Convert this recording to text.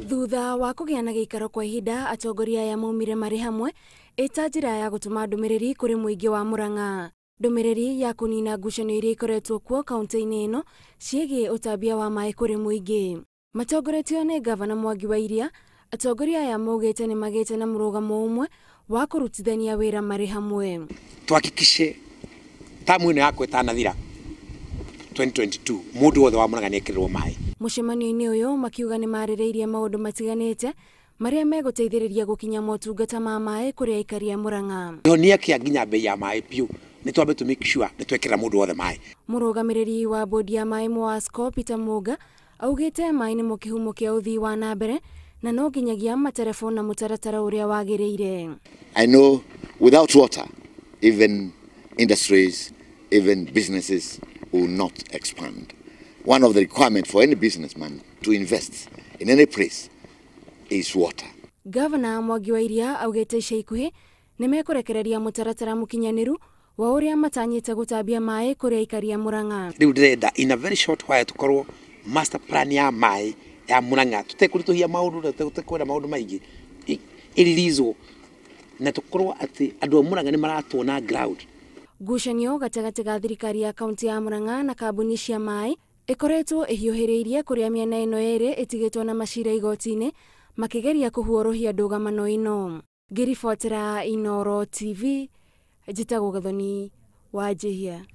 Thutha wa kũgĩa na gĩikaro kwa ihinda, atongoria aya maumire marĩ hamwe ĩta njĩra ya gũtũma ndũmĩrĩri kũrĩ mũingĩ wa Murang'a. Ndũmĩrĩri ya kũnina ngucanio iria ikoretwo kuo kaunti-inĩ ĩno ciĩgiĩ ũtambia wa maĩ kũrĩ mũingĩ. Matongoretio nĩ Ngavana Mwangi wa Iria, atongoria aya maugĩte nĩ magĩte na mũrũgamo ũmwe wa kũrutithania wĩra marĩ hamwe. Tuhakikishe tamu ĩno yakwa ĩtanathira 2022 mũndũ wothe wa Murang'a nĩekĩrĩrwo maĩ. Mũcemanio-inĩ ũyũ makiuga nĩ marĩrĩirie maũndũ matiganĩte marĩa megũteithĩrĩria gũkinya motungata ma maĩ kũrĩ aikari a Murang'a. Kĩhonia kĩa nginya bei ya maĩ biũ nĩ twambe tũ make sure nĩ twekĩrĩra mũndũ wothe maĩ. Mũrũgamĩrĩri wa bodi ya maĩ MUWASCO Peter Muga augĩte maĩ nĩmo kĩhumo kĩa ũthii wa na mbere na no nginyagia materebwo na mũtaratara ũrĩa wagĩrĩire. I know without water, even industries, even businesses will not expand. One of the requirements for any businessman to invest in any place is water. Gavana Mwangi wa Iria augĩte ica ikuhĩ nĩ mekũrekereria mũtaratara mũkinyanĩru wa ũrĩa matanyĩte gũtambia maĩ kũrĩ aikari a Murang'a. Rĩu ndĩrenda in a very short while tũkorwo master plan ya maĩ ya Murang'a tũtekũritũhia maũndũ na tũtekwenda maũndũ maingĩ ĩreleaswo na tũkorwo atĩ andũ a Murang'a nĩ maratuona ground. Ngucanio gatagatĩ ga thirikari ya kaunti ya Murang'a na kambuni cia maĩ ĩkoretwo ĩhiũhĩrĩirie kũrĩa mĩena ĩno yerĩ ĩtigĩtwo na macira igoti-inĩ makĩgeria kũhuorohia ndũgamano ĩno. Ngĩribotera Inooro TV, njĩtagwo Gathoni wa Njihia.